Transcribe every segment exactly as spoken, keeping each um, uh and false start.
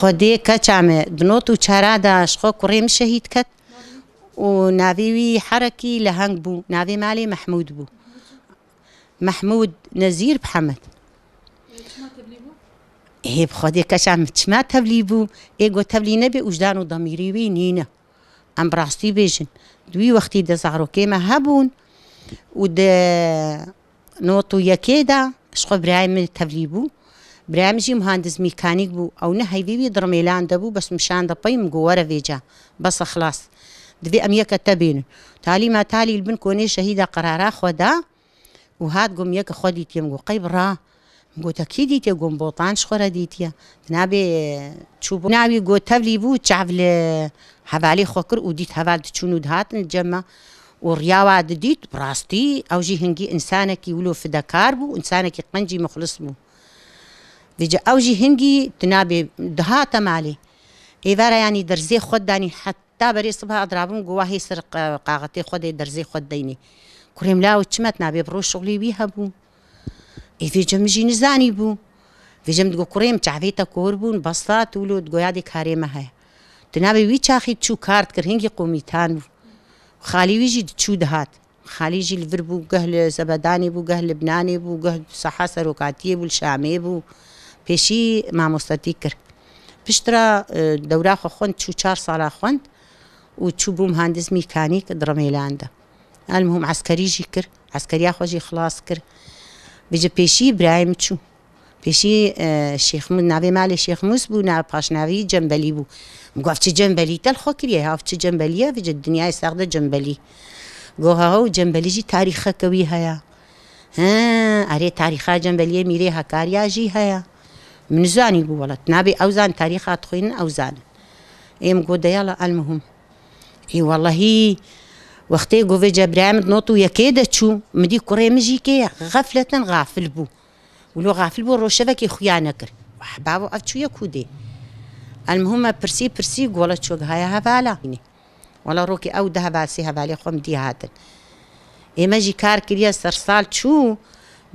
Xwedê keça me di not û çara de ji xwe kurê min şehîd ket û navê wî Herekî Leheng bû, navê malê Mehmûd bû. Mehmûd Nezîr Mihemed. Ê, bi Xwedê keça min çima tevlî bû? Ê, got tevlî nebe, wijdan û demîrî wî nîne. Em bi rastî bêjin, di wî wextî de zarokê me hebûn û di not û yekê de ji xwe birayê min tevlî bû. Birayê min jî muhandis mîkanîk bû. Ew ne heyvê wî di Rimêlan de bû, bes min şande pey, min got, "Were vêca, bes e xilas. Divê em yeke te bînin." Talî ma talî li bin konê şehîda qerara xwe da. Û hat got, "Min yeke xwe dîtiye." Min got, "Qey bi ra?" Min got, "Te kî dîtiye?" Got, "Min Botan ji xwe re dîtiye." Di navê çûbû. Navî got, tevlî bû, çav li hevalê xwe kir û dît heval diçûn û dihatin li cem me. Û riya wa didît, bi rastî ew jî hingî însanekî wilo fidekar bû, însanekî qencî muxlis bû. Vêca ew jî hingî di navê dihate malê. Êvara yanî derzê xwe danî het Ta berê sibha dirabûm, got, "Wa hê ser qa-, qaxetê xwe dê, derzê xwe deynê." Kurê min, "Law çi me, tu nabê bi roj şixulê wî hebû?" Ê vêce min jî nizanî bû. Vêce min digot, "Kurê min, çavê te kor bûn, bes da, tu wilo digoya dê karê me heye." Tu nabê wî çaxî çû kar dikir, hingî qomîtan bû. Xalî wî jî diçû dihat. Xalî jî li vir bû, geh li Zebedanê bû, geh Libnanê bû, geh saha serokatiyê bû, li Şamê bû. Pêşî mamostetî kir. Piştre, e, dewra xwe xwend, çû çar sala xwend û çû bû muhandis mîkanîk di Remêlan de. Elmuhim eskerî jî kir, eskeriya xwe jî xilas kir. Vêce pêşî birayê min çû. Pêşî, e, Şêx Mûs, navê malê Şêx Mûs bû, nav paşnavî Cembelî bû. Min got, "Ev çi Cembelî te li xwe kiriye? Ev çi Cembelî ye? Vêce dinyayê sax de Cembelî." Got, "Ha, ha, Cembelî jî tarîxeke wî heye." He, erê, tarîxa Cembeliyê Mîrê Hekariya jî heye. Min nizanî bû wela. Nabê ew zan tarîxa dixwînin, ew zanin. Ê min got, "De yala, elmuhim." Ê wellehî, wextê got vê cebraya min di not û yekê de çû, min dî kurê min jî kê xefleten xafil bû. Wilo xafil bû, roşevekê xuya nekir. Wah, bavo, ev çûye ku dê? Elmuhim me pirsî, pirsî, got, "Wela çû gihaya hevala." Wela rokê ew deh heval, sê hevalê xwe min dî hatin. Ê me jî kar kiriye, sersal çû,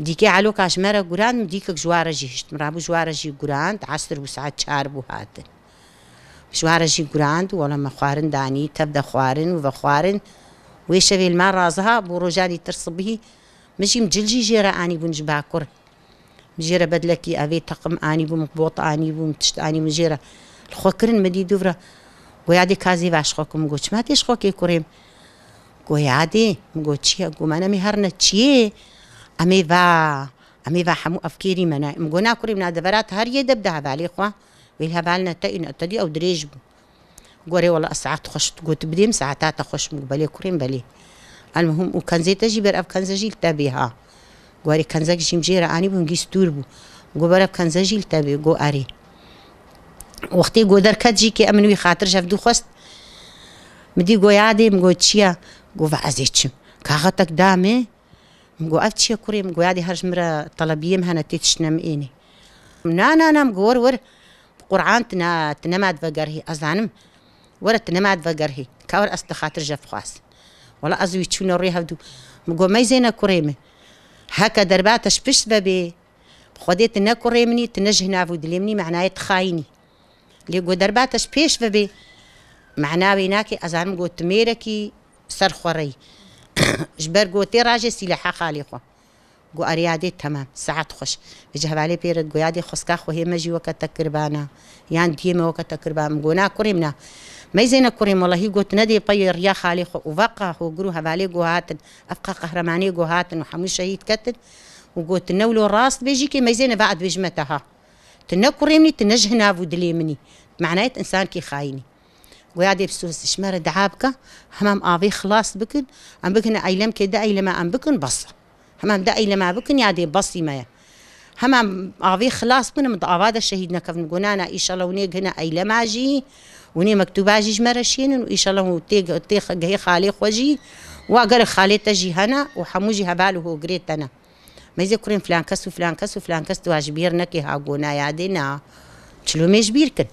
dîkê Eloka ji me re gurand, min dîkek ji wa re jî hişt. Min rabû ji wa re jî gurand, esr bû, saet çar bû hatin. Ji wa re jî gurand, wela me xwarin danî, tev de xwarin û vexwarin. Wê şevê li me raziha, bû roja dîtir sibihî, min jî min cil jî jê re anîbûn ji bakur. Min jê re bedlekî evê teqim anîbû, min bot anîbû, min tişt anî, min jê re li xwe kirin, min dî dûv re. Goya dê ka zêva ji xwe kim, got, "Çima tê ji xwe kê kurê min?" Goya dê, min got, "Çi ye?" Got, "Me ne, em ê herine çiyê, em ê va, em ê va hemû ev kêrî me ne." Min got, "Na kurê min, na devera te her yê de bide hevalê xwe. Wê li heval ne te, îne te dî ew dirêj bû." Gorê wela ez saet xweş, got, "Bidê min saeta te xweş." Min got, "Belê kurê min, belê." Elmuhim û kenzê te jî ber, ev kenze jî li te bê ha. Gorê kenzek jî min jê re anî bû, hingî stûr bû. Got, "Ber ev kenze jî li te bê." Got, "Erê." Wextê got derket jî kê, em min wî xatir ji hev dû xwest. Min dî goya dê, min got, "Çi ye?" Got, "Va ez ê çim." Kaxetek da min. Min got, "Ev çi ye kurê min?" Goya dê her ji min re telebiyê min hene, tê tiştine min ênê. "Na, na, na," min got, "Wer, wer. Bi Qur'an tu ne, tu nema divegerhî, ez zanim. Were tu nema divegerhî. Ka wer ez tu xatir ji hev bixwazim." Wela ez wî çûne rê hevdû. Min got, "Meyzêne kurê min. Heke derba te ji pişt vebê, bi Xwedê tu ne kurê min î, tu ne ji hinav û dilê min î, manayê tu xayîn î. Lê got derba te ji pêş vebê, mana wê nake, ez zanim got tu mêrekî ser xwe reyî." Ji ber got tê rajê sîleha xalê xwe. Got, "Erê yadê, temam, saet xweş." Vêca hevalê pê re digot, "Yadê, xweska xwe hê me jî weke te kiribana, yan diyê me weke te kiribana." Min got, "Na kurê min, na." Meyzêne kurê min, welehî got, "Nedê peyê riya xalê xwe." Û veqa hogir û hevalê got hatin, ev qa qehremanê got hatin û hemû şehîd ketin û got, "Ne wilo rast bêjî kê, meyzêne va ez dibêjime te ha. Tu ne kurê min î, tu ne ji hinav û dilê min î. Manayê tu însankî xayîn î." Goya dê bi sos ji me re dua bike, hema em avê xilas bikin, em bigihine eylemkê, di eylema em bikin, bes e. Hema em di eylema bikin, ya dê besî me ye. Hema em avê xilas bikin, em di ava de şehîd nekevin. Got, "Na, na, îşallah hûn ê gihine eylema jî, hûn ê mektuba jî ji me re şênin û îşallah hûn tê, tê gehê xalê xwe jî, wa gelek xalê te jî hene û hemû jî heval û hogirê te ne." Meyzê kurên filan kes û filan kes û filan kes tu ji bîr nekê ha, got, "Na, yadê, na. Çilo me ji bîr kin."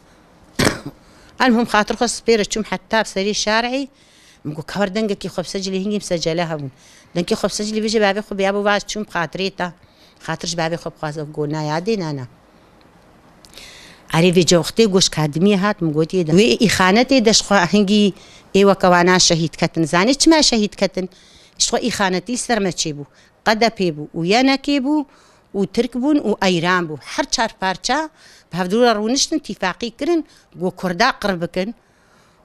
Elmuhim xatir xwe spêre çûm heta bi serê şarê. Min got, "Ka wer dengekî xwe bisecilê, hingî min secele hebûn. Dengekî xwe bisecilê, bêje bavê xwe bêya bo, va ez çûm bi xatirê te. Xatir ji bavê xwe bixwaze." Got, "Na, yadê, na, na." Erê vêca wextê goş kadimiyê hat, min gotiyê de. Wê îxanetê de ji xwe hingî ê weke wana şehîd ketin. Zanê çima şehîd ketin? Ji xwe îxanetî ser me çêbû. Qedepê bû û yenekê bû û Tirk bûn û eyran bû. Her çar parça bi hevdû re rûniştin, tîfaqî kirin, got Kurda qir bikin.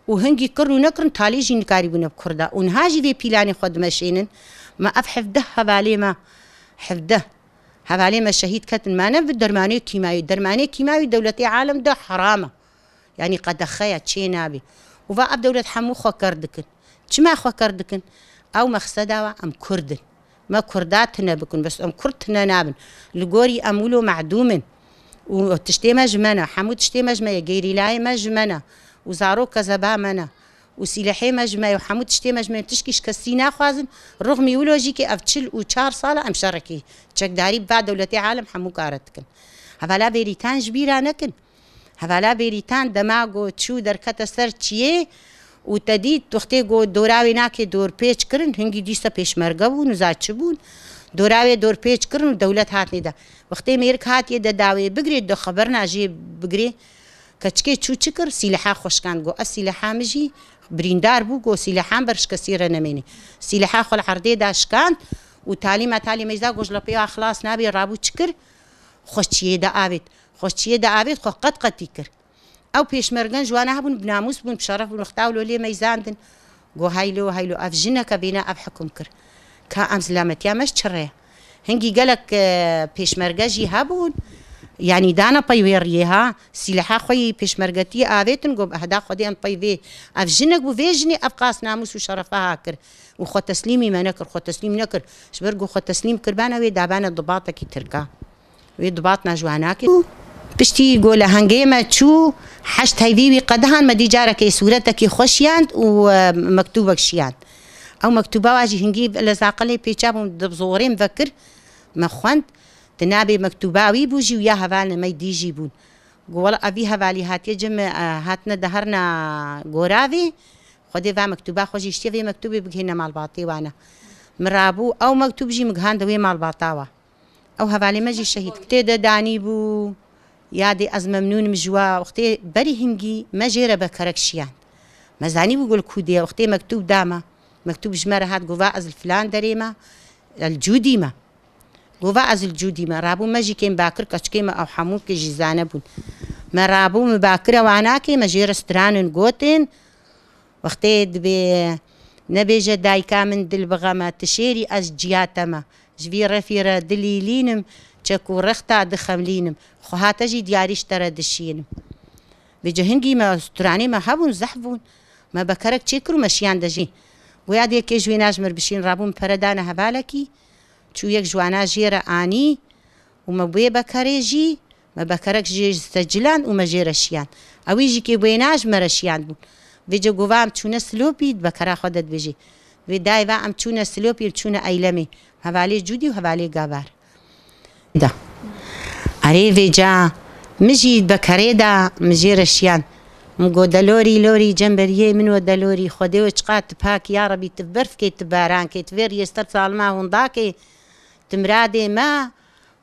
Û hingî kirin û nekirin, talî jî nikarîbûne bi Kurda. Û niha jî vê pîlanê xwe dimeşênin. Me ev hevdeh hevalê me, hevdeh hevalê me şehîd ketin. Me ne bi dermanê kîmayî. Dermanê kîmayî dewletê alem de heram e. Yanî qedexe ye, çê nabe. Û va ev dewlet hemû xwe ker dikin. Çima xwe ker dikin? Ew mexseda we em Kurd in. Me Kurda tune bikin, bes em Kurd tune nabin. Li gorî em wilo mehdûm in. Û tiştê me ji me ne, hemû tiştê me ji me ye, gerîlayê me ji me ne. Û zarok kezeba me ne. Û sîlehê me ji me ye, û hemû tiştê me ji me ye. Tişkî ji kesî naxwazin. Rixmî wilo jî ke ev çil û çar sal e em şerekî çekdarî bi va dewletê alem hemû kare dikin. Hevala Bêrîtan ji bîra nekin. Hevala Bêrîtan dema got çû derkete ser çiyê û te dît wextê got dora wê nake dorpêç kirin, hingî dîsa pêşmerge bûn, niza çi bûn. Dora wê dorpêç kirin û dewlet hatine de. Wextê mêrik hatiye de dawê bigirê, de xeber najê bigirê. Keçikê çû çi kir? Sîleha xwe şikand. Got, "Ez sîleha min jî birîndar bû." Got, "Sîlehan ber ji kesî re nemênî." Sîleha xwe li erdê da şikand û talî me talî meyza got, "Ji lepê wa xilas nabê." Rabû çi kir? Xwe çiyê de avêt. Xwe çiyê de avêt, xwe qet qetî kir. Ew pêşmergen ji wana hebûn, bi namûs bûn, bi şeref bûn, wexta wilo lê meyzandin. Got, "Heylo, heylo, ev jineke vêna ev hikum kir. Ka em zilametiya me ji çi re ye?" Hingî gelek, e, pêşmerge jî hebûn. Yanî dana pey wê riyê ha. Sîleha xwe yî pêşmergetiyê avêtin, got, "Heda Xwedê em pey vê." Ev jinek bû, vê jinê ev qas namûs û şerefa ha kir. Û xwe teslîmî me nekir, xwe teslîm nekir. Ji ber ku xwe teslîm kiribane wê dabane dibatekî tirka. Wê dibatna ji wan nake. Û piştî ku lehengê me çû, heşt heyvî wî qedihan, me dî carekê sûretekî xwe şiyand û, e, mektûbek şiyand. Ew mektûba wa jî hingî li zaqilê pêça bûm, di zorê min vekir, me xwend. Di navê mektûba wî bû jî û ya hevalên me dî jî bûn. Got, "Wela ev vî hevalî hatiye cem, e, hatine de herna goravê. Xwedê va mektûba xwe jî ştiye vê mektûbê bigihîne malbatê wana." Min rabû, ew mektûb jî min gihande wê malbata wa. Ew hevalê me jî şehîd. Tê de danî bû, yadê ez memnûn im ji wa. Wextê berî hingî me jê re bekerek şiyand. Me zanî bû ku li kû dê ye. Wextê mektûb da me. Mektûb ji me re hat, got, "Va ez li filan derê me, el cûdî me." Got, "Va ez li cûdî me." Rabû me jî kêm bakir keçikê me ew hemû ke jî zane bûn. Me rabû me bakire wanakê me jê re stranin gotin. Wextê dibê nebêje dayika min dil bi xeme, ti şêrî ez ciya te me. Ji vî refî re dilîlînim, çek û rexta dixemlînim. Xwe hate jî diyarî ji te re dişînim. Vêce hingî me stranê me hebûn, zehf bûn. Me bekerek çêkir û me şiyan de jî. Goya dê kê ji wê najmir bişîn, rabûn pere dane hevalekî. Çû yek ji wana jê re anî û me bê bekerê jî, me bekerek jê ji secilan û me jê re şiyan. Ewî jî kê bê naj me re şiyan bûn. Vêce govam çûne Silopî, di bekera xwe de dibêjê. Vê dayê va em çûne Silopî, çûne Eylemê. Hevalê Cûdî û hevalê Gabar. Da. Erê vêca min jî bekerê da, min jê re şiyan. Min got, "Delorî, lorî, cemberiyê min we delorî, Xwedê we çiqat tu pak, ya Rebî tu berf kê, tu baran kê, tu vê riyê ser salima hûn dakê, tu miradê me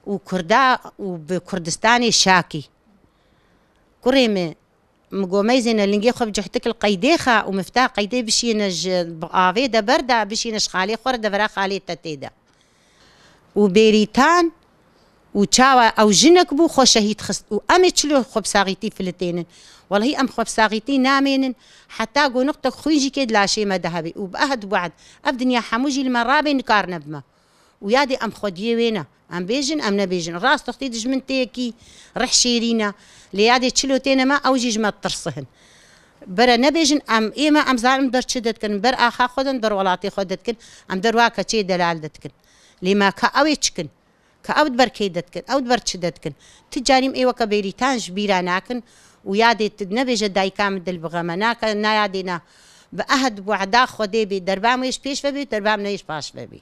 û Kurda û bi Kurdistanê şakî." Kurê min, min got, "Meyzêne lingê xwe bi cuhtik li qeydê xa û mifta qeydê bişîne ji avê de berda, bişîne ji xalê xwe re devera xalê te tê de." Û Bêrîtan û çawa ew jinek bû xwe şehîd xist û em ê çilo xwe bi saxîtî filitênin. Welahî em xwe bi saxîtî namênin, heta ku nuqtek xwîn jî kê di laşê me de hebe û bi ehd û wehd ev dinya hemû jî li me rabê nikarine bi me. Û yadê em xwediyê wê ne. Em bêjin, em nebêjin. Rast wextê dijmin tê yekî rih şêrîn e. Lê yadê çilo têne me, ew jî ji me ditirsihin. Bere nebêjin, em ê me, em zanin ber çi dedikin, ber axa xwe din, ber welatê xwe dedikin, em derwa keçê delal dedikin. Lê me ka ew ê çikin, ka ew di ber kê dedikin, ew di ber çi dedikin. Ti carîm ê weke Bêrîtan ji bîra nakin û yadê tu nebêje dayika min dil bi xeme nake, na yadê na. Bi ehd wehda Xwedê bê, derbam wê ji pêş ve bê, derbam ne ji paş ve bê.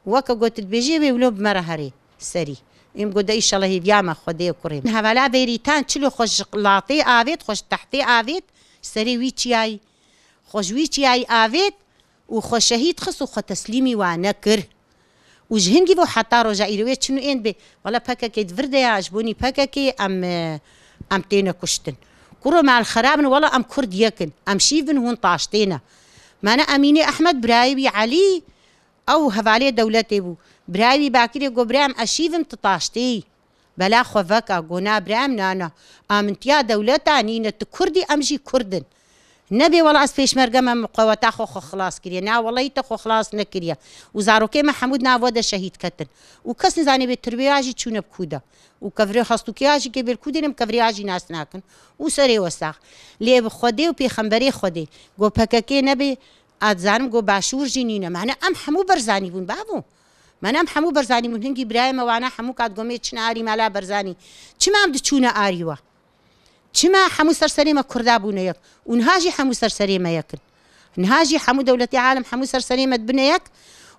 Weke got dibêjê wê wilo bi me re herê serî. Êm got de îşallah hêviya me Xwedê kurê. Hevala Bêrîtan çilo xwe ji latê avêt, xwe ji tehtê avêt, serê wî çiyayî. Xwe ji wî çiyayî avêt û xwe şehîd xist û xwe teslîmî wane kir. Û ji hingî bo heta roja îro wê çin û ên bê. Wela P K K di vir de ya, ji bonî P K K em, e, Em têne kuştin. Kuro me li xerab in, wela em Kurd yek in. Em şîv in, hûn taştê ne. Mane Emînê Ehmed birayê wî Elî, ew hevalê dewletê bû. Birayê wî Bakirê got, "Birayê min, ez şîv im, tu taştê yî." Bela xwe veka, got, "Na birayê min, na, na. A min tiya dewleta nîne, tu Kurd î, em jî Kurd in." Nebê wela ez pêşmerge me, min qeweta xwe, xwe xilas kiriye. Na, welahî te xwe xilas nekiriye. Û zarokê me hemû di nav we de şehîd ketin. Û kes nizanê bê tirbêya jî çûne bi kû de. Û kevirê hestûkê ya jî kê bê li kû dêne, kevirê ya jî nas nakin. Û serê we sax. Lê bi Xwedê û pêxemberê Xwedê. Got P K K nebê, a dizanim got Başûr jî nîne. Mane em hemû Berzanî bûn, bavo. Mane em hemû Berzanî bûn. Hingî birayê me wana hemû kat gomê çine arî mala Berzanî. Çima em diçûne arî we? Çima hemû ser serê me Kurda bûne yek? Û niha jî hemû ser serê me yek in. Niha jî hemû dewletê alem hemû ser serê me dibine yek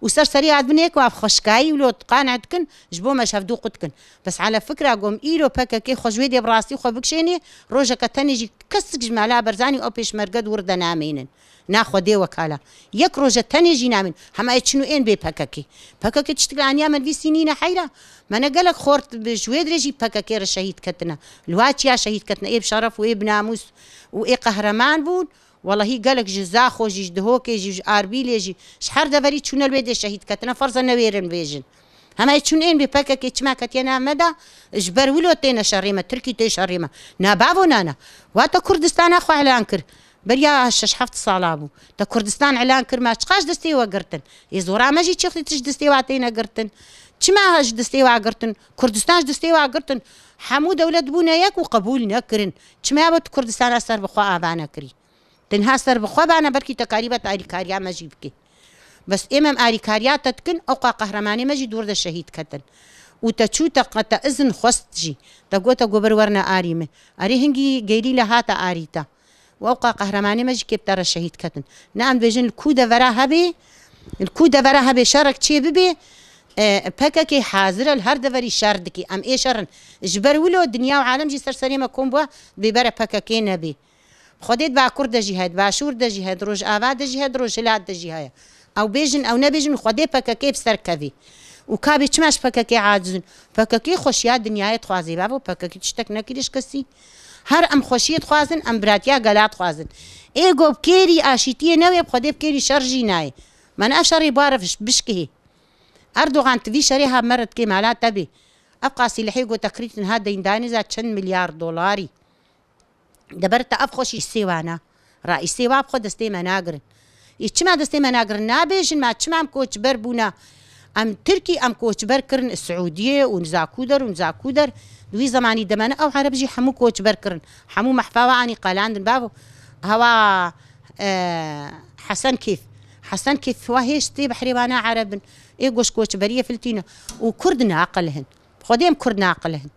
û ser serê ya dibine yek û ev xweşkayî wilo qane dikin, ji bo me ji hevdû qut dikin. Bes ala fikra gom îro P K K xwe ji wê dê bi rastî xwe bikişênê, rojeke tenê jî kesik ji mala Berzanî û ew pêşmerge di wir de namênin. Na Xwedê wekala. Yek roje tenê jî namîn. Hema ê çin û ên bê P K K. P K K tiştik li aniya min vî sînîne heyra. Me ne gelek xort bi ji wê dirê jî P K K re şehîd ketine. Li wa çiya şehîd ketine. Ê bi şeref û ê bi namûs û ê qehreman bûn. Welahî gelek ji Zaxo jî, ji Dihokê jî, ji Arbîlê jî, ji her deverî çûne li wê dê şehîd ketine. Ferz e newêrin bêjin. Hema yê çûn ên bê P K K çima ketiye nav me de, ji ber wilo têne şerê me, Tirkî tê şerê me. Na bavo nana. Wa te Kurdistana xwe elan kir. Beriya şeş heft sala bû. Te Kurdistan elan kir, me çiqas ji destê we girtin. Ê zora me jî çixtî tişt ji destê we têne girtin. Çima ji destê we girtin? Kurdistan ji destê we girtin. Hemû dewlet bûne yek û qebûl nekirin. Çima ya bo tu Kurdistana ser bi xwe ava nekirî? Tenha ser bi xwe bana, belkî te karîbe te alîkariya me jî bikî. Bes ê me em alîkariya te dikin, ewqa qehremanê me jî dûr de şehîd ketin. Û te çû te, te izin xwest jî. Te got te got bir werne arî me. Erê hingî gerîla hate arî te. Û ewqa qehremanê me jî kê bi te re şehîd ketin. Ne em dibêjin li ku devera hebê, li ku devera hebê şerek çê bibê, e, P K K hazir e li her deverî şer dikî. Em ê şer in. Ji ber wilo dinya û alem jî ser serê me kom bû, bê bere P K K nebê. Xwedê di Bakur de jî heye, di Başûr de jî heye, di Rojava de jî heye, di Rojhilat de jî heye. Ew bêjin, ew nebêjin, Xwedê P K K bi ser kevî. Û ka bê çima ji P K K aciz in? P K K xweşiya dinyayê dixwazê. Bavo, P K K tiştek nekiriye ji kesî. Her em xweşiyê dixwazin, em biratiya gela dixwazin. Ê go bi kêrî aşîtiyê newê, bi Xwedê bi kêrî şer jî nayê. Mane ev şerê bare fiş-, bişkihê. Erdogan, tu vî şerê ha mere dikê mala te bê. Ev qasîlehê go te kirîtin ha deyndanê za çend milyar dolarî. Deber te ev xweşî sêwana. Raîsê wa bi xwe destê me nagirin. Yê çima destê me nagirin? Nabêjin me çima em koçber bûne. Em Tirkî em koçber kirin Siûdiyê û niza ku der û niza ku der. Di wî zemanî de me ne ew Ereb jî hemû koçber kirin. Hemû mehfa we anî qelandin. Bavo, hewa, e, Hesen Kêf. Hesen Kêf wa hêşt tê behrê wana Ereb in. Ê goş koçberiyê filtîne. Û Kurd naqil hin. Xwedê em Kurd naqil hin.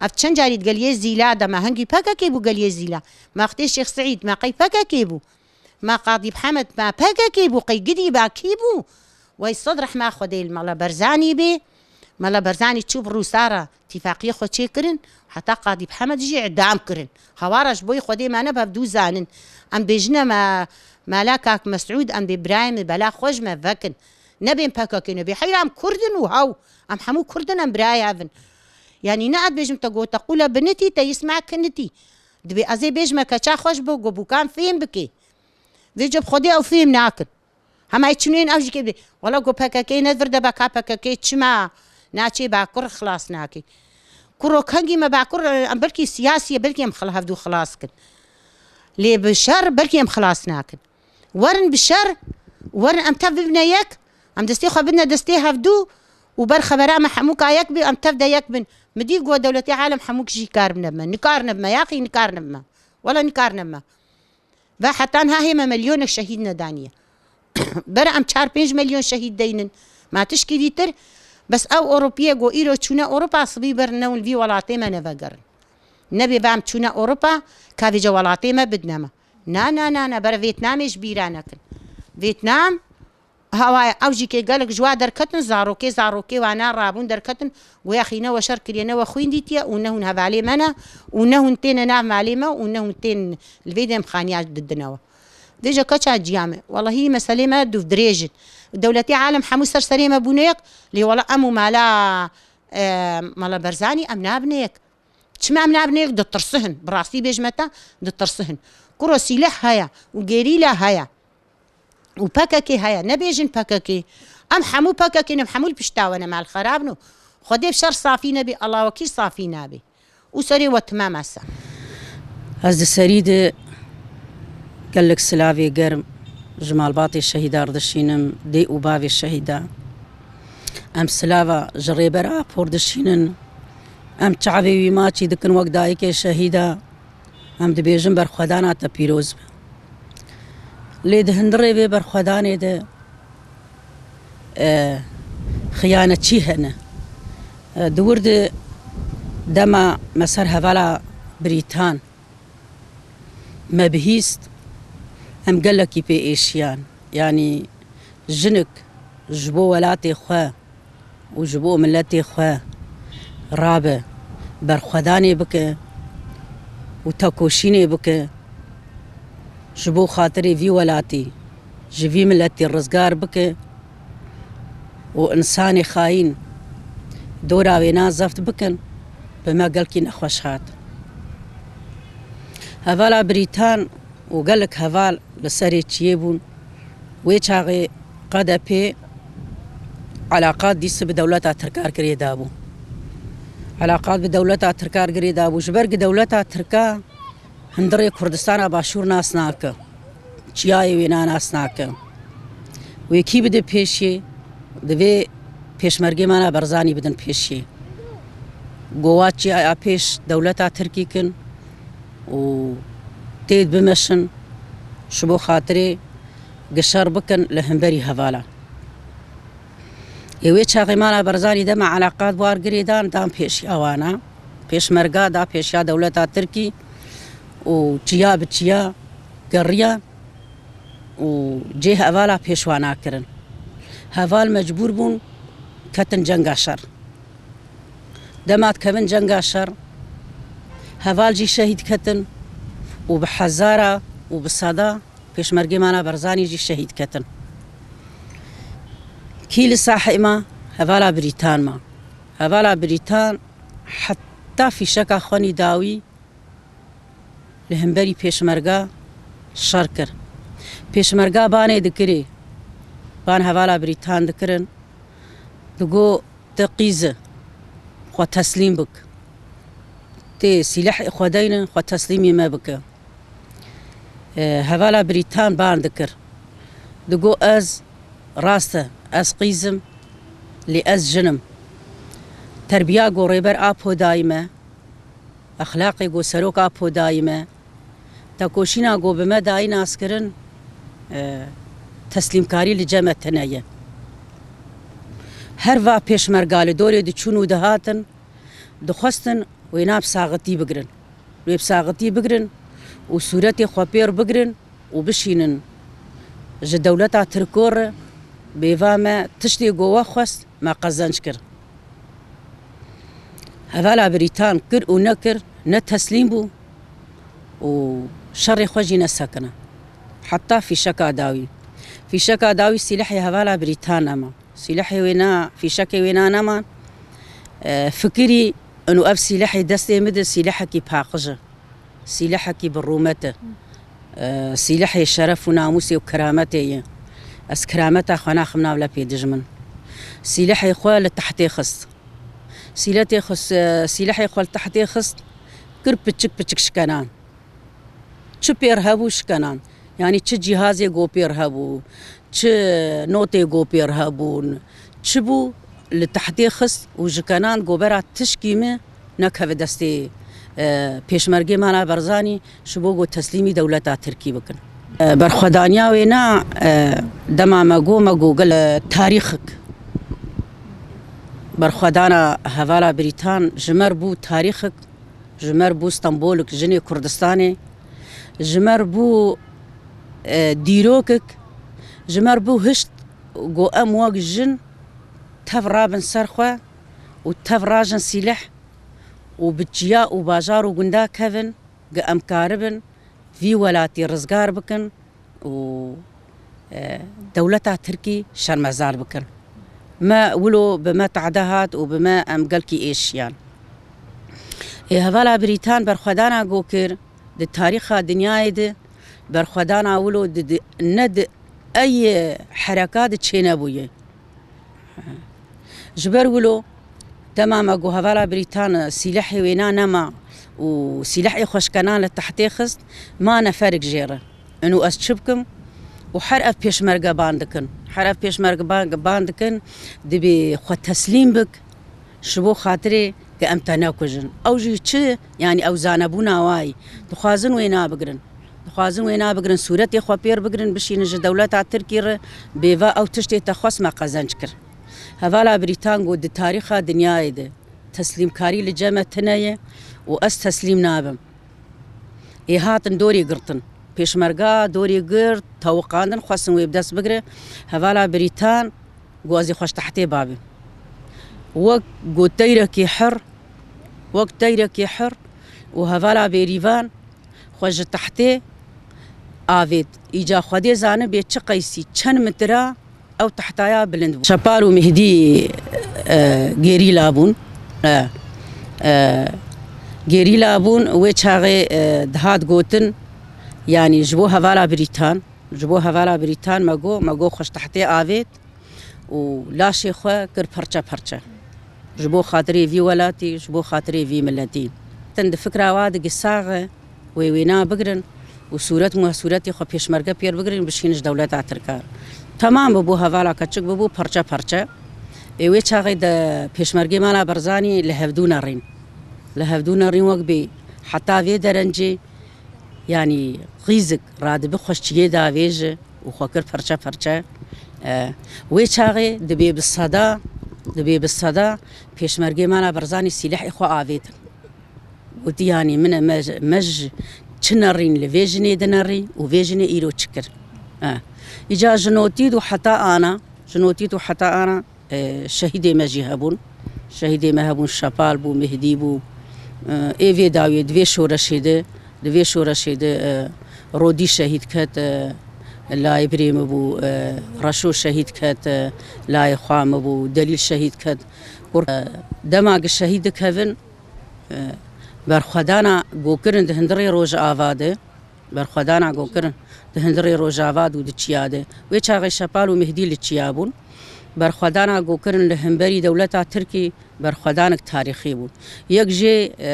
Ev çend carî di geliyê Zîla de me hingî P K K bû geliyê Zîla. Me wextê Şêx Seîd me qey P K K bû. Me Qadî Mihemed me P K K bû, qey gidî ba kî bû? Wey sed rehma Xwedê li Mela Berzanî bê. Mela Berzanî çû bi Rûsa re tîfaqiyê xwe çêkirin. Heta Qadî Mihemed jî îdam kirin. Hewara ji bo Xwedê me ne bi hevdû zanin. Em bêjine me, Mela Kak Mesûd, em bê birayê me bela xwe ji me vekin. Nebên P K K nebê. Heyra em Kurd in û hew. Em hemû Kurd in, em birayê hev in. Yanî ne ez bêjim te gote qûle binitî, te yisma kinitî. Dibê ez ê bêjime keça xwe ji bo go bûkan fêm bikê. Vê ceb Xwedê ew fêm nakin. Hema yê çinên ew jî kê bê. Wela go P K K ne vir de beka P K K çima naçê Bakur xilas nakê. Kuro kengî me Bakur, em belkî siyasî ye, belkî em xil-, hevdû xilas kin. Lê bi şer belkî em xilas nakin. Werin bi şer, werin em tev bibine yek, em destê xwe bidine destê hevdû û ber xebera me hemûka yek bê, em tev de yek bin. Min dî go dewletê alem hemûk jî kar bine bi me. Nikarine bi me, yaxî nikarine bi me. Wela nikarine bi me. Ve heta niha hê me milyonek şehîd nedaniye. Ber em çar pênc milyon şehîd deynin. Ma tişkî dîtir, bes ew Ewropiyê go îro çûne Ewropa sibî ber newin vî welatê me nevegerin. Nebê ve em çûne Ewropa, ka vêce welatê me bidne me. Na, na, na, na, ber Vêtnamê ji bîra nekin. Vêtnam, hawaya ew jî kê gelek ji wa derketin, zarokê, zarokê wana rabûn derketin, goya xî ne we şer kiriye, ne we xwîn dîtiye û ne hûn hevalê me ne û ne hûn têne nav malê me û ne hûn tên li vê demxaniya didinewe. Vêce keça ciya me. Welahî meselê me dûv dirêj in. Dewletê alem hemû ser serê me bûne yek, lê wela em û mala, e, mala Berzanî em nabine yek. Çima em nabin êk, ditirsihin. Bi rastî bêjime te, ditirsihin. Kuro sîleh heye û gerîla heye û P K K heye. Nebêjin P K K. Em hemû P K K ne, em hemû li pişta we ne, me li xerab no. Xwedê bi şer safî nebî, Allah wekîl safî nabî. Û serê we timam e se. Ez di serî de gelek silavê germ ji malbatê şehîda re dişînim, dê û bavê şehîda. Em silava ji Rêber Apo re dişînin. Em çavê wî maçî dikin wek dayikê şehîda. Em dibêjin berxwedana te pîroz be. Lê di hundirê vê berxwedanê de, e, xiyanetçî hene. E, di wir de dema me ser hevala Brîtan me bihîst, em gelekî pê êşiyan. Yanî jinik ji bo welatê xwe û ji bo miletê xwe rabe, berxwedanê bike û tekoşînê bike, ji bo xatirê vî welatî, ji vî miletî rizgar bike û însanê xayîn dora wê na zeft bikin, bi me gelkî nexweş hat. Hevala Brîtan û gelek heval li serê çiyê bûn. Wê çaxê Q D P elaqat dîsa bi dewleta Tirka re girêdabû. Elaqat bi dewleta Tirka re girêdabû. Ji ber ku dewleta Tirka hundirê Kurdistana Başûr nas nake. Çiyayê wê na nas nake. Wê kî bide pêşiyê? Divê pêşmergê Mala Barzanî bidin pêşiyê. Gova çiyaya pêş dewleta Tirkî kin û têd bimeşin, ji bo xatirê gişer bikin li hemberî hevala. Ê wê çaxê Mala Barzanî dema elaqat war girêdan, dan pêşiya wana. Pêşmerga da pêşiya dewleta Tirkî û çiya bi çiya geriya û cê hevala pêşwana kirin. Heval mecbûr bûn ketin cenga şer. Dema dikevin cenga şer, heval jî şehîd ketin û bi hezara û bi seda pêşmergê Mala Barzanî jî şehîd ketin. Kî li sahê ma? Hevala Brîtan ma. Hevala Brîtan heta fîşeka xwe nî dawî li hemberî pêşmerga şer kir. Pêşmerga banê dikirê, ban hevala Brîtan dikirin, digo, te qîz e, xwe teslîm bik. Tê sîlehê xwe deynin, xwe teslîmî me bike. E, hevala Brîtan ban dikir. Digo, ez, rast e, ez qîz im, lê ez jin im. Terbiya ku Rêber Apo dayî me, exlaqê ku Serok Apo dayî me, tekoşîna ku bi me dayî naskirin, e, teslîmkarî li cem me tune ye. Her va pêşmerga li dorê diçûn û dihatin, dixwestin wêna bi saxitî bigirin. Wê bi saxitî bigirin û sûretê xwe pêr bigirin û bişînin ji dewleta Tirko re, bêva me tiştê ku we xwest, me qezenc kir. Hevala Brîtan kir û nekir, ne teslîm bû û şerê xwe jî nesekine. Heta fîşeka dawî. Fîşeka dawî sîlehê hevala Brîtan nema. Sîlehê wê na, fîşekê wê na neman. E, fikirî û ev sîlehê destê min de sîlehekî paqij e. Sîlehekî bi rûmet e. E, sîlehê şeref û namûsê û kirametê ye. Ez kirameta xwe naxim nav lepê dijmin. Sîlehê xwe li tehtê xist. Sîletê xwe, e, sîlehê xwe li tehtê xist, kir piçik piçik şikenan. Çi pêr hebû şikenan. Yanî çi cîhazê go pêr hebû, çi notê go pêr hebûn, çi bû li tehtê xist û ji kenan go bera tişkî min nekeve destê, e, pêşmergê Mala Barzanî, ji bo go teslîmî dewleta Tirkî bikin. E, berxwedaniya wê na, e, dema me go, me go gel, e, tarîxik. Berxwedana hevala Brîtan ji me re bû tarîxik. Ji me re bû sembolik jinê Kurdistanê. Ji me re bû, e, dîrokik. Ji me re bû hişt ku em wek jin tev rabin ser xwe û tev rajin sîleh û bi çiya û bajar û gunda kevin, ku em karibin vî welatî rizgar bikin û, e, dewleta Tirkî şermezar bikin. Me wilo bi me tehde hat û bi me em gelkî êşiyan. Ê hevala Brîtan berxwedana ku kir di tarîxa dinyayê de berxwedana wilo di, di, ne di ey hereka de çênebûye. Ji ber wilo dema me ku hevala Brîtan sîlehê wêna nema û sîlehê xweşkena li tehtê xist, ma neferik jê re. Ino ez çi bikim? Û her ev pêşmerge ban dikin. Her ev pêşmerge ban, ban dikin, dibê xwe teslîm bik, ji bo xatirê ke em te nekujin. Ew jî çi? Yanî ew zanebûna wayî. Dixwazin wêna bigirin. Dixwazin wêna bigirin, sûretê xwe pêr bigirin, bişînin ji dewleta Tirkî re, bêva ew tiştê te xwest me qezenc kir. Hevala Brîtan got, di tarîxa dinyayê de teslîmkarî li cem me tune ye û ez teslîm nabim. Ê hatin dorê girtin. Pêşmerga dorê girt, tawiqandin, xwestin wê bi dest bigire. Hevala Brîtan got, ez ê xwe ji tehtê bavêm. Wek got teyrekî hir, wek teyrekî hir û hevala Bêrîvan xwe ji tehtê avêt. Îca Xwedê zanibê çi qeysî, çend metre ew tehtaya bilind bû. Şepal û Mihdî, e, gerîla bûn. E, e, gerîla bûn, wê çaxê, e, dihat gotin, yanî ji bo hevala Brîtan, ji bo hevala Brîtan me got, me got xwe ji tehtê avêt û laşê xwe kir parçe parçe. Ji bo xatirê vî welatî, ji bo xatirê vî miletî. Tin di fikra wa de gisaxe, wê wêna bigirin û sûret û sûretê xwe pêşmerge pêr bigirin, bişînin ji dewleta Tirkan. Temam bibû, hevala keçik bibû parçe parçe. Ê wê çaxê de pêşmergê Mala Barzanî li hevdû nerîn. Li hevdû nerîn wek bê heta vê derencê, yanî qîzik radibi xwe ji çiyê davêje û xwe kir parçe parçe. E, wê çaxê dibê bi seda, dibê bi seda pêşmergê Mala Barzanî sîlehê xwe avêtin. Gotî, yanî min e, me, me ji çi nerîn li vê jinê dinerî û vê jinê îro çi kir? E, îca ji notî û heta ana, ji notî û heta ana, e, şehîdê me jî hebûn. Şehîdê me hebûn, Şepal bû, Mihdî bû. E, ê vê dawiyê di vê şoreşê de, di vê şoreşê de, e, Rodî şehîd ket, e, layê birê min bû, e, Reşo şehîd ket, e, layê xwe min bû, Delîl şehîd ket. Kur, e, dema ku şehîd dikevin, E, berxwedana gokirin di hundirê Rojava de, berxwedana gokirin di hundirê Rojava de û di çiya de. Wê çaxê Şepal û Mihdî li çiya bûn. Berxwedana gokirin li hemberî dewleta Tirkî berxwedanek tarîxî bûn. Yek jê, e,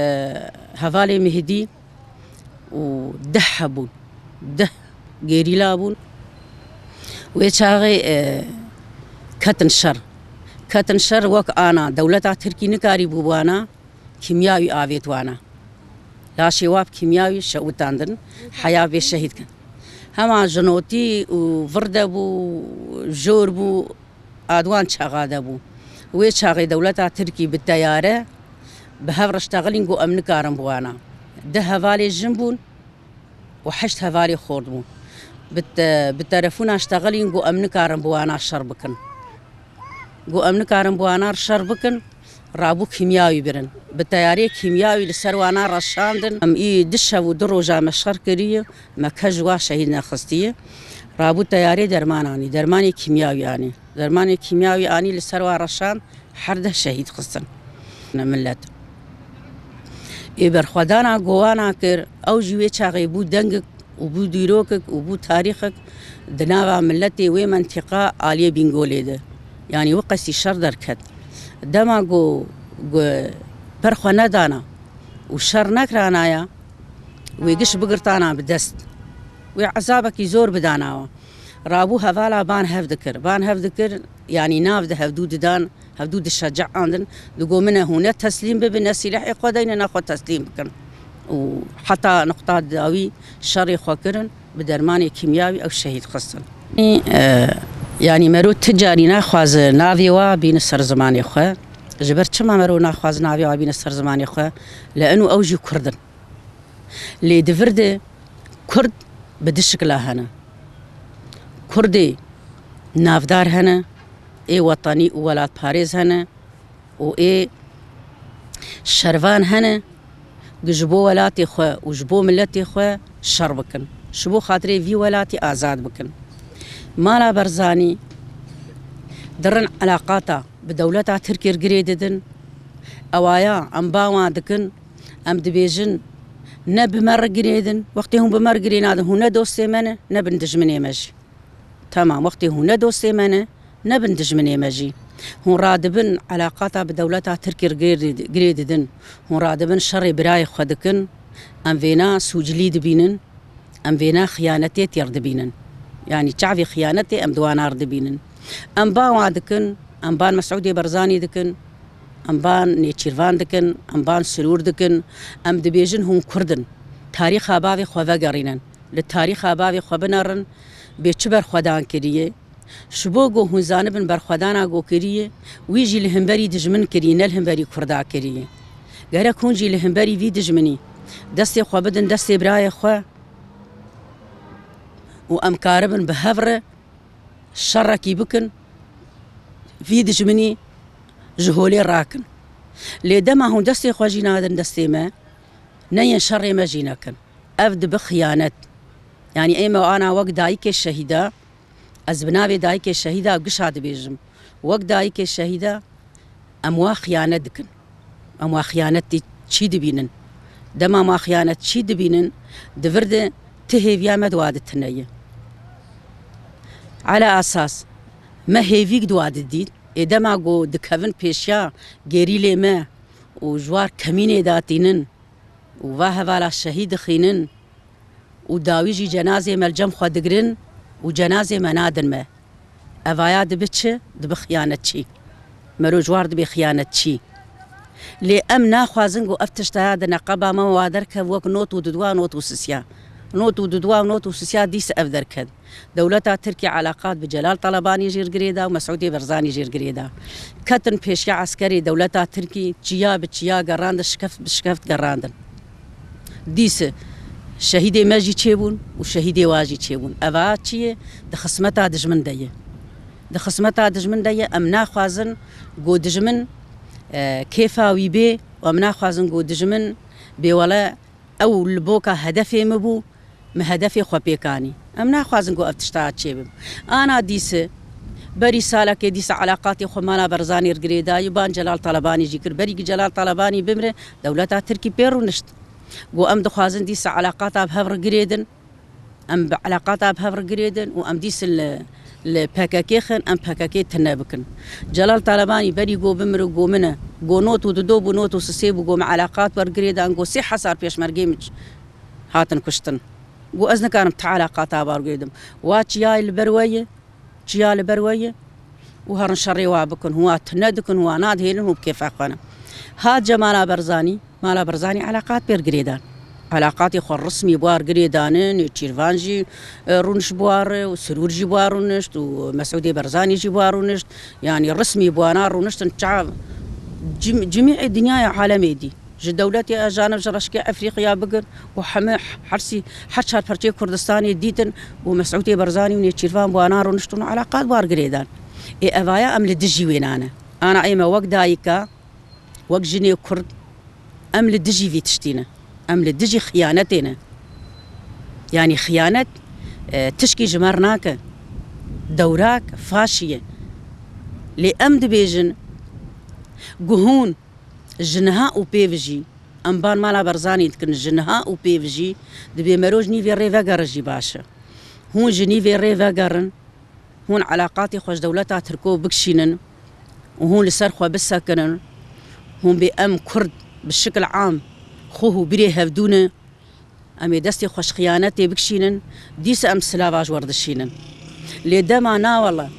hevalê Mihdî û deh hebûn. Deh gerîla bûn. Wê çaxê, e, ketin şer. Ketin şer wek ana dewleta Tirkî nikarî bû wana kîmyawî avêt wana. Laşê wa bi kîmyawî şewitandin, heya vê şehîd kin. Hema jinotî û vir de bû, jor bû, a di wan çaxa de bû. Wê çaxê dewleta Tirkî bi teyare bi hev re ştexilîn, got, em nikarin bi wana. Deh hevalê jin bûn û heşt hevalê xort bûn. Bi te-, bi telefona ştexilîn, got, em nikarin bi wana şer bikin. Got, em nikarin bi wana şer bikin, rabû kîmyawî birin. Bi teyarê kîmyawî li ser wana reşandin. Em î di şev û du roja me şer kiriye, me kes ji wa şehîd nexistiye. Rabû teyarê derman anî, dermanê kîmyawî anî. Dermanê kîmyawî anî, li ser wa reşand, her deh şehîd xistin. Ne millet. Ê berxwedana gowana kir, ew jî wê çaxê bû dengik û bû dîrokek û bû tarîxek di nava miletê wê mentîqa aliyê Bîngolê de. Yanî wê qesî şer derket. Dema ku, ku per xwe nedana û şer nekranaya, wê giş bigirtana bi dest. Wê ezabekî zor bidanawa. Rabû hevala ban hev dikir. Ban hev dikir, yanî nav di hevdû didan, hevdû dişeceandin. Digo, min e hûn ne teslîm bibin, ne sîlehê xwe deyne, ne xwe teslîm bikin. Û heta nuqta dawî şerê xwe kirin, bi dermanê kîmyawî ew şehîd xistin. E, yanî mero ti carî naxwaze navê wa bîne ser zimanê xwe. Ji ber çima mero naxwaze navê wa bîne ser zimanê xwe? Li eno ew jî Kurd in. Lê di vir de Kurd bi du şikla hene. Kurdê navdar hene, ê wetanî û welatparêz hene û ê şervan hene ku ji bo welatê xwe û ji bo miletê xwe şer bikin. Ji bo xatirê vî welatî azad bikin. Mala Barzanî di rin elaqata bi dewleta Tirkê girê didin. Ewaya em ba wan dikin. Em dibêjin, ne bi me re girêdin, wextê hûn bi me re girê nadin, hûn ne dostê me ne, ne bin dijminê me jî. Temam, wextê hûn ne dostê me ne, ne bin dijminê me jî. Hûn radibin elaqata bi dewleta Tirkî re girê, girê didin. Hûn radibin şerê birayê xwe dikin. Em vêna sûcilî dibînin. Em vêna xiyanetê têr dibînin. Yanî çavê xiyanetê em di wana re dibînin. Em ban wa dikin, em ban Mesûdê Barzanî dikin, em ban Nêçîrvan dikin, em ban Sirûr dikin. Em dibêjin hûn Kurd in. Tarîxa bavê xwe vegerînin. Li tarîxa bavê xwe binerin, bê çi berxwedan kiriye. Ji bo ku hûn zanibin berxwedana ku kiriye, wî jî li hemberî dijmin kiriye, ne li hemberî Kurda kiriye. Gerek hûn jî li hemberî vî dijminî destê xwe bidin destê birayê xwe û em karibin bi hev re şerekî bikin, vî dijminî ji holê rakin. Lê dema hûn destê xwe jî nadin destê me, neyên şerê me jî nekin. Ev dibe xiyanet. Yanî ê me ana wek dayikê şehîda, ez bi navê dayikê şehîda gişa dibêjim. Wek dayikê şehîda em wa xiyanet dikin. Em wa xiyanetî çî dibînin. Dema ma xiyanet çî dibînin, di vir de ti hêviya me di wa de tune ye. Ala esas me hêvîk di wa de dît. Ê dema ku dikevin pêşiya gerîlê me û ji war kemînê datînin û va hevala şehîd dixînin û dawî jî cenazê me li cem xwe digirin û cenazê me nadin me. Evaya dibe çi? Dibe xiyanetçî. Mero ji war dibe xiyanetçî. Lê em naxwazin ku ev tiştaya di neqeba me wa derkev wek not û dudwa not û sisiya. Not û dudwa û not û sisiya dîs ev derket. Dewleta Tirkî eleqat bi Celal Talebanî jî girê da û Mesûdê Berzanî jî girê da. Ketin pêşiya eskerê dewleta Tirkî çiya bi çiya gerandin, şikeft bi şikeft gerandin. Dîse şehîdê me jî çêbûn û şehîdê wa jî çêbûn. Eva çi ye? Di xismeta dijmin de ye. Di xismeta dijmin de ye. Em naxwazin ku dijmin, e, kêfa wî bê û em naxwazin ku dijmin bê wele ew li boka hedefê min bû, min hedefê xwe pêk anî. Em naxwazin ku ev tişta çêbin. Ana dîse, berî salekê dîse eleqatê xwe mala Berzanî re girêdayî, ban Celal Talebanî jî kir. Berî ku Celal Talebanî bimire, dewleta Tirkî pê rûnişt. Got, em dixwazin dîsa eleqata bi hev re girêdin, em bi eleqata bi hev re girêdin û em dîsa li, li P K K xin, em P K K tune bikin. Celal Talebanî berî got bimire, got min e, got not û dido bû, not û sisê bû, got min eleqat wer girêdan, got sê hezar pêşmergê min hatin kuştin. Got ez nikarim ti eleqata wer girêdim. Wa çiyayê li ber we ye. Çiya li ber we ye û herin şerê wa bikin, hûn wa tune dikin, hûn wa nadihêlin, hûn bi kêfa xwe ne. Hat ce mala Berzanî, mala Berzanî eleqat pêr girêdan. Eleqatê xwe rismî bi war girêdane, Nêçîrvan jî, e, rûniş bi war û Sirûr jî bi war rûnişt û Mesûdê Berzanî jî bi war rûnişt. Yanî rismî bi wana rûniştin ça cim-, cimî dinyaya alemê dî. Ji dewletê ajanib ji reşkê Efrîqiya bigir û heme hersî her çar perçeyê Kurdistanê dîtin û Mesûdê Berzanî û Nêçîrvan bi wana rûniştin û eleqat bar girêdan. Ê evaya em li dijî wêna ne. Ana ê me wek dayika, wek jinê Kurd, em li dijî vî tiştî ne. Em li dijî xiyanetê ne. Yanî xiyanet, e, tişkî ji me re nake. Dewrak faşî ye. Lê em dibêjin, ku hûn ji niha û pêv jî, em ban mala Berzanî dikin, ji niha û pêv jî dibê mero ji nîvê rê vegere jî baş e. Hûn ji nîvê rê vegerin, hûn eleqatê xwe ji dewleta Tirko bikişînin û hûn li ser xwe bisekinin, hûn bê em Kurd bi şikil am xwe û birê hevdû ne, em ê destê xwe ji xiyanetê bikişînin, dîsa em silava ji we re dişînin. Lê dema na wele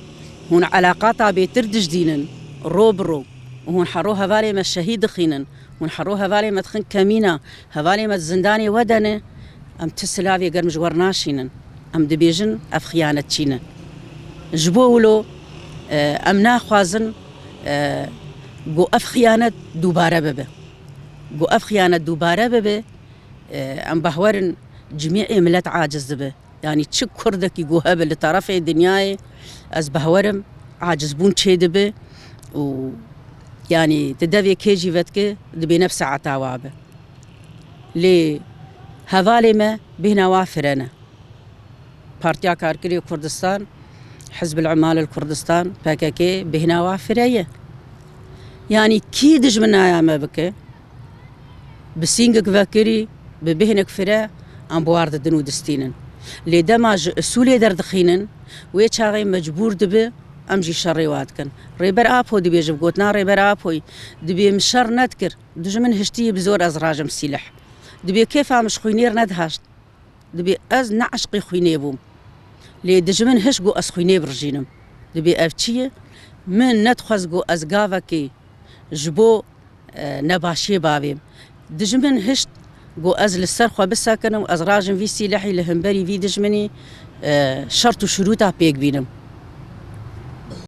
hûn eleqata bêtir dijdînin, ro bi ro, û hûn hero hevalê me şehîd dixînin, hûn hero hevalê me dixin kemîna, hevalê me di zindanê we de ne, em ti silavê germ ji we re naşînin. Em dibêjin ev xiyanetçî ne. Ji bo wilo, e, em naxwazin, e, ku ev xiyanet dubare bibe. Ku ev xiyanet dubare bibe, e, em behwerin cimî milet aciz dibe. Yanî çi Kurdekî ku hebe li terefê dinyayê, ez behwerim acizbûn çêdibe û yanî di devê kê jî vedike dibê ne bi saeta wa be. Lê hevalê me bêhna wa fire ne. Partiya Karkerê Kurdistan, Hizb el-Umal el-Kurdistan, P K K, bêhna wa fire ye. Yanî kî dijminaya me bike, Bi sîngek vekirî, bi bêhnek fire, em bi war didin û distînin. Lê dema ji usûlê derdixînin, wê çaxê mecbûr dibi, em jî şerê wa dikin. Rêber Apo dibêje, bi gotina Rêber Apoyî, dibê min şer nedikir, dijmin hiştiyê bi zor ez rajim sîleh. Dibê kêfa min ji xwînê re nedihaşt. Dibê ez ne eşqê xwînê bûm. Lê dijmin hişt got ez xwînê birijînim. Dibê ev çi ye? Min nedixwest got ez gavekê ji bo, e, nebaşiyê bavêm. Dijmin hişt got ez li ser xwe bisekinim, ez rajim vî sîlehî li hemberî vî dijminî, e, şert û şirûta pêk bînim.